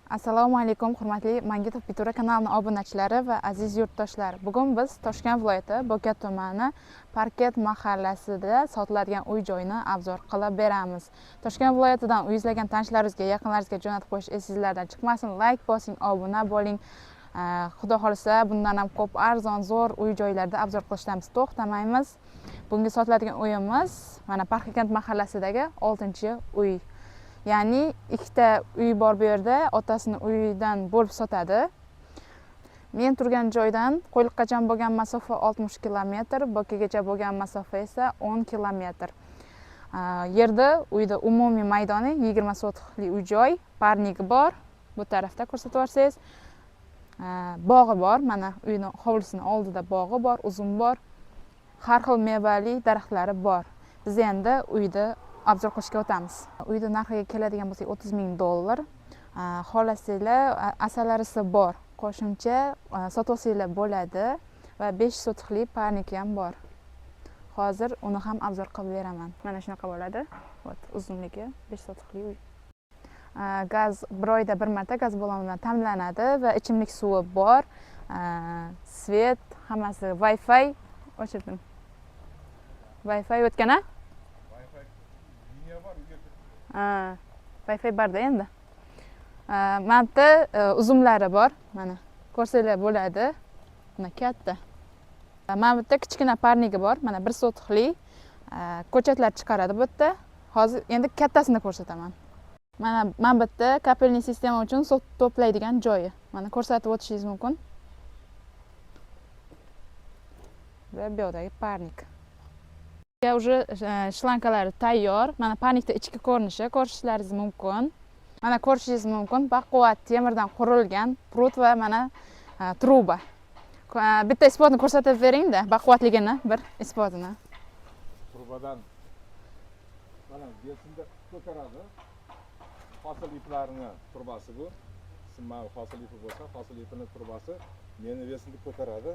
Assalomu alaykum, hurmatli Mangitov Pitura kanalining obunachilari va aziz yurtdoshlar. Bugun biz Toshkent viloyati Bo'ka tumani Parket mahallasida sotiladigan uy joyini obzor qilib beramiz. Toshkent viloyatidan uy izlagan tanishlaringizga, yaqinlaringizga jo'natib qo'yish esingizdan chiqmasin. Like bosing, obuna bo'ling. Xudo xohlasa bundan ham ko'p arzon, zo'r uy joylarda obzor qilishdan biz to'xtamaymiz. Bugungi sotiladigan uyimiz mana Parkent mahallasidagi 6-uy. Ya'ni ikkita uy bor bu yerda, otasini uyidan bo'lib sotadi. Men turgan joydan Qo'yliqqacha bo'lgan masofa 60 kilometr, Bokagacha bo'lgan masofa esa 10 kilometr. Yerda uyda umumiy maydoni 20 sotixli uy joy, parnigi bor. Bu tarafda ko'rsatib yuborsangiz, bog'i bor. Mana uyni hovlisini oldida bog'i bor, uzum bor. Har xil mevali daraxtlari bor. Biz endi uyda obzor qilishga o'tamiz. Uyni narxiga keladigan bo'lsak 30 ming dollar. Xohlasanglar asalarisi bor. Qo'shimcha sotib olsanglar bo'ladi va 5 sotixli parniki ham bor. Hozir uni ham obzor qilib beraman. Mana shunaqa bo'ladi. Вот uzunligi 5 sotixli uy. Gaz bir oyda bir marta gaz balloni bilan ta'minlanadi va ichimlik suvi bor. Svet, hammasi Wi-Fi o'chirdim. Wi-Fi o'tgan a? Ha, Wi-Fi borda endi. Mana bu yerda uzumlari bor. Mana ko'rsanglar bo'ladi. Mana katta. Mana bu yerda kichkina parnigi bor. Mana 1 sotixli ko'chatlar chiqaradi bu yerda. Hozir endi kattasini ko'rsataman. Mana bu yerda kapelniy sistema uchun suv to'playdigan joyi. Mana ko'rsatib o'tishingiz mumkin. Va bu yoqdagi parnik. Ya уже shlankalari tayyor. Mana parnikda ichki ko'rinishi ko'rishingiz mumkin. Mana ko'rishingiz mumkin, baquvvat temirdan qurilgan prut va mana truba. Bitta isbotini ko'rsatib bering-da, baquvvatligini bir isbotini. Trubadan mana besinda ko'taradi. Hosil iplarini trubasi bu. Simma hosil ipi bo'lsa, hosil ipini trubasi meni vesimni ko'taradi.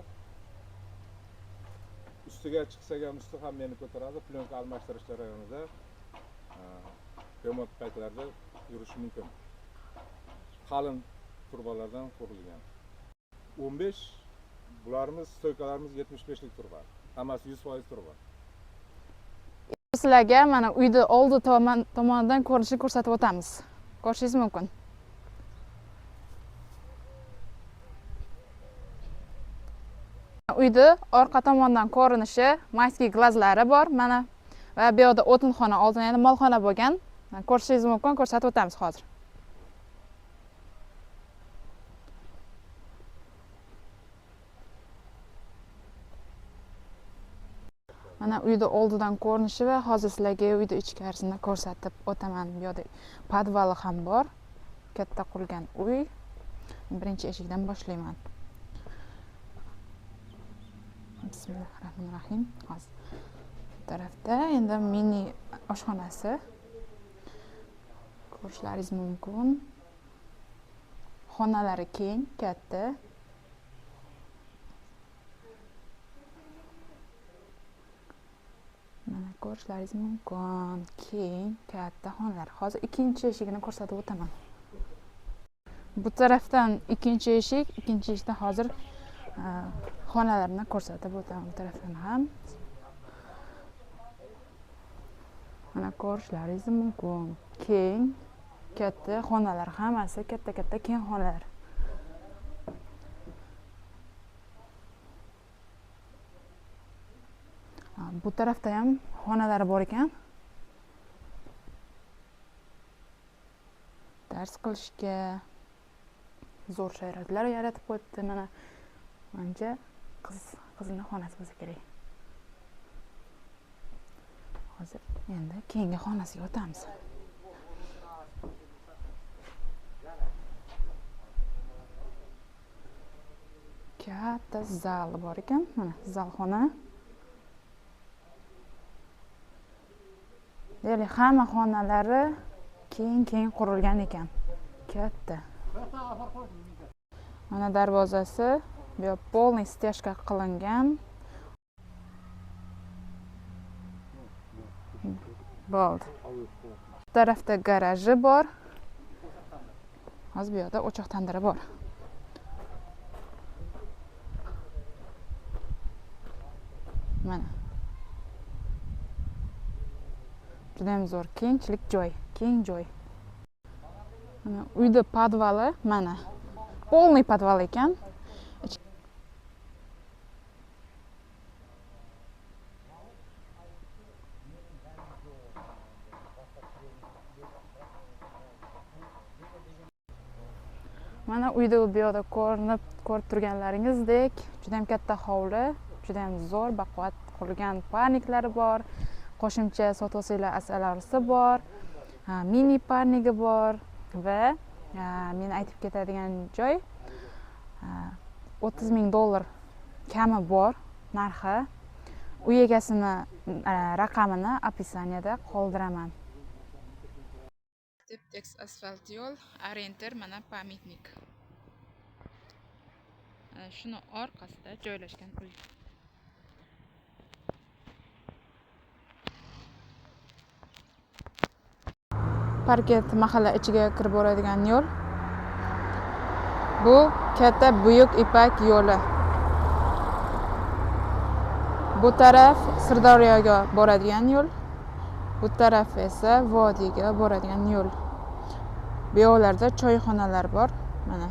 Ustiga chiqsak ham usti ham meni ko'taradi. Plyonka almashtirish jarayonida remont paytlarida yurishi mumkin. Qalin trubalardan qurilgan. 15 bularimiz stoykalarimiz 75lik truba. Hammasi 100% truba. Sizlarga mana uyni oldi tomonidan ko'rinishini ko'rsatib o'tamiz. Ko'rishingiz mumkin. Uyni orqa tomondan ko'rinishi, mayskiy glazlari bor mana va bu yoqda o'tinxona, oldin endi molxona bo'lgan. Mana ko'rishingiz mumkin, ko'rsatib o'tamiz hozir. Mana uyni oldidan ko'rinishi va hozir sizlarga uyni ichkarisini ko'rsatib o'taman. Bu yoqda podvali ham bor. Katta qurilgan uy. Birinchi eshikdan boshlayman. Bismillahirrohmanirrohim. Hozir bu tarafda endi mini oshxonasi ko'rishlaringiz mumkin. Xonalari keng, katta. Mana ko'rishlaringiz mumkin, keng, katta xonalar. Hozir ikkinchi eshigini ko'rsatib o'taman. Bu tarafdan ikkinchi eshik, ikkinchi eshikdan hozir xonalarni ko'rsatib o'taman. Bu tarafdan ham. Mana ko'rishlaringiz mumkin. Keng, katta xonalar, hammasi katta-katta keng xonalar. Bu tarafda ham xonalari bor ekan. Dars qilishga zo'r sharoitlar yaratib qo'yibdi. Mana manimcha qizning xonasi bo'lsa kerak. Hozir endi keyingi xonasiga o'tamiz. Katta zal bor ekan. Mana zalxona. Deyarli hamma xonalari keng-keng qurilgan ekan. Katta. Mana darvozasi, bu yer полный стяжка qilingan. Bo'ldi. Bu tarafda garaji bor. Hozir bu yoqda o'choq tandiri bor. Mana. Juda ham zo'r, kengchilik joy, keng joy. Mana uyda podvali, mana. Полный podval ekan. Mana uyda bu yoqda ko'rib turganlaringizdek, juda ham katta hovli, juda ham zo'r, baquvvat qurilgan parniklari bor, qo'shimcha sotib olsanglar asallarisi bor, mini parnigi bor va men aytib ketadigan joy, o'ttiz ming dollar kami bor narxi. Uy egasini raqamini opisaniyada qoldiraman. Tep-tekis asfalt yo'l, orientir mana pamятник. Ana shuni orqasida joylashgan uy. Parket mahalla ichiga kirib boradigan yo'l. Bu katta Buyuk Ipak yo'li. Bu taraf Sirdaryoga boradigan yo'l, bu taraf esa vodiyga boradigan yo'l. Bu yoqlarda choyxonalar bor, mana.